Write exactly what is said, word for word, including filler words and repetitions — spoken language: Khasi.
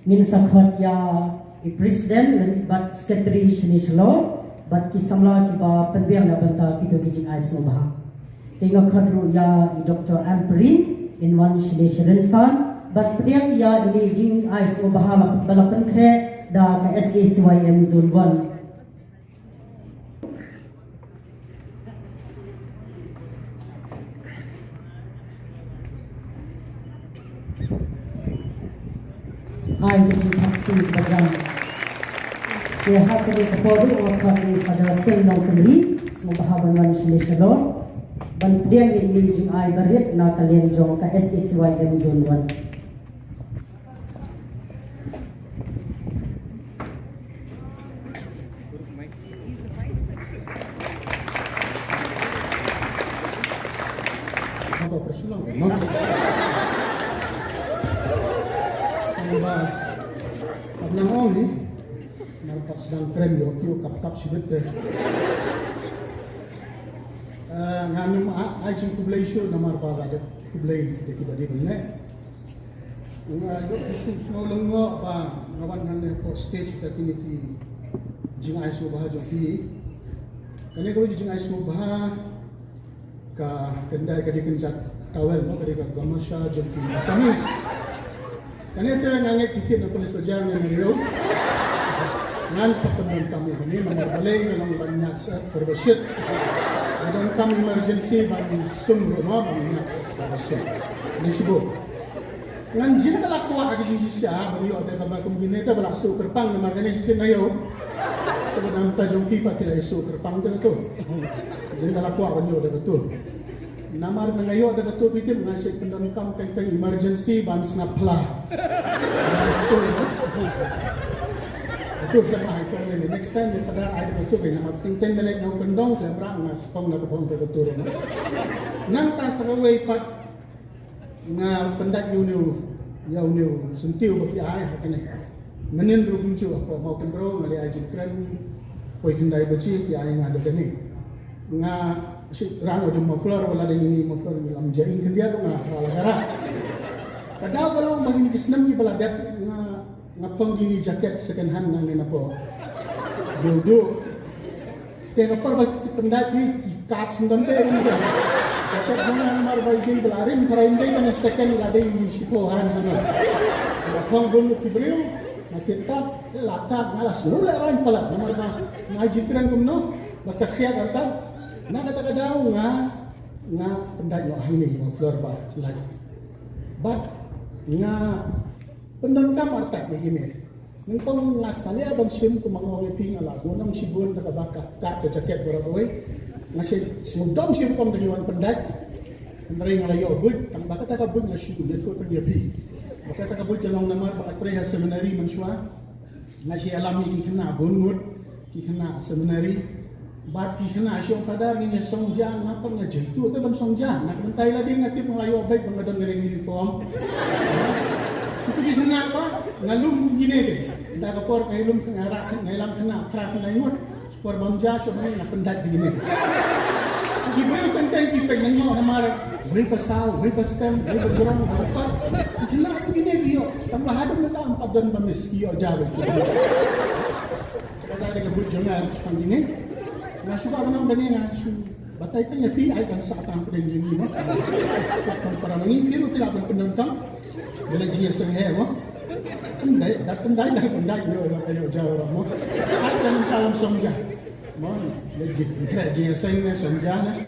Ngin sa khot ïa i president bad secretary shane shalor bad ki samla kiba pynbiang na bynta kito ki jingai sngewbha. Te nga khot ruh ïa i Doctor Ampareen in wan shane sha rynsan bad pdiang ïa ine i jingai sngewbha ba la pynkhreh da ka S A C Y M Zone one. Ai, ka jingpynpaw ka jam. Te ha kane ka por ruh nga khot ïa i Father Sel Nongkynrih sngewbha ban wan shane shalor ban pdiang ïa ine i jingai barit na ka liang jong ka S A C Y M Zone one. Haba operational, no? Haba, haba nang ong ni, nang pat sdang kren ïoh kiew kap kap shibit te. Eh, ngan ym ai jingkhublei shuh namar ba la dep khublei da kiba dei ban leh. Nga ïoh shu sngewlyngngoh ba nga wan hangne hapoh stage da kine ki jingai sngewbha jong phi. Kane kawei ka jingai sngewbha ka kyndai ka dei kynjat towel mo, ka dei ka gamasha jong ki Assamese. Kane te nga ngeit ki kit na police bazaar ne na Rio. Ngan sa pyndonkam ïa kane namar balei nga long ban ñiad sa kyrpashit. Nga donkam emergency ban sum ruh mo, ban ñiad sa kyrpashit. Ni sibuk. Ngan jin da la kwah ka jingshisha ban ïoh da kaba kum kine te ba la shu kyrpang namar kane shi na ïoh. Te ba dang ta jong ki pat ki la shu kyrpang te tu. Jin da la kwah ban ïoh da tu. Namar na nga ïoh da tu ki tim nga shi pyndonkam teng teng emergency ban sngap phla. Tu tu ma ai kong ne next time ni pada ai da tu namar teng teng ne lek nong pyndong te mra nga spong na ka pong da tu. Nang ta sa wei pat Nga pyndait ïa une u, ïa une u syntiew ba ki ai ha kane. Mynnin ruh kumjuh hapoh Mawkynrew nga leit ai jingkren. Poi khyndai baje ki ai nga da kane. Nga shi rang u da muffler, wala da ine muffler ngi lam jain khyndiat ruh nga la gara. Ka daw ka long ba kine ki snem kiba la dep nga Nga phong ïa ine i jacket second hand nangne napoh Dewduh. Te ka por ba ki pyndait ïa ki, ki kat sendon te ïa ki. Jacket jong nga namar ba ïa ki ba la rim tharai ym dei tang ïa second, la dei ïa shiphew hand sendon. Nga phong bun ki briew, nga kit kat, te la kat, nga la sngewlehrain palat namar ba nga ai jingkren kumno ba ka khriat artat. Na kata ka daw nga, nga pyndait noh hangne ïa i muffler ba lait. Bad nga pyndonkam artat ïa kine. Nyngkong nga salia ban shim, kumba nga ong ïa phi, nga la don nong shibun da kaba ka, ka, ka jacket baroh kawei. Nga shim, sngewdom shim kum da ki wan pyndait. Hynrei nga la ïoh buit, tang ba kata ka buit nga shu leit thut pyn ïa phi. Ba kata ka buit ka long namar ba nga trei ha seminary mynshuwa. Nga shu ïalam ïa ki khynnah bun ngut, ki khynnah seminary. Bad ki khynnah shu ong, Father, ngin ïa song ja, nga pat nga jaituh te ban song ja. Na ka bynta ïa lade nga tip nga la ïoh beit ba nga don kane ka uniform. Kito ki khynnah ba nga lum kine te. Da ka por nga lum, nga rah, nga ïalam khynnah phra khynnah ngut. Por bam ja shu nga pyndait ïa kine. Ki briew teng teng ki peit nga namar wei ba saw, wei ba stem, wei ba jrong, wei ba pat. Ki khynnah ki kine ki ïoh. Tang ba haduh mynta ym pat don ba miss, ki ïoh ja wei ki. Kata ka dei ka buit jong nga shaphang kine. Nga shu ba ban ong kane, nga shu batai tang ïa phi, ai kan sa tang pdeng jong ngi mo. Tang para ma ngi phi ruh phi lah ban pyndonkam. Ba la jingïaseng heh mo. Pyndait, da pyndait, da pyndait ïoh, ïoh, ïoh ja mo. Ai kan ka lam song ja. Mo, la jingkhreh jingïaseng ne song ja ne.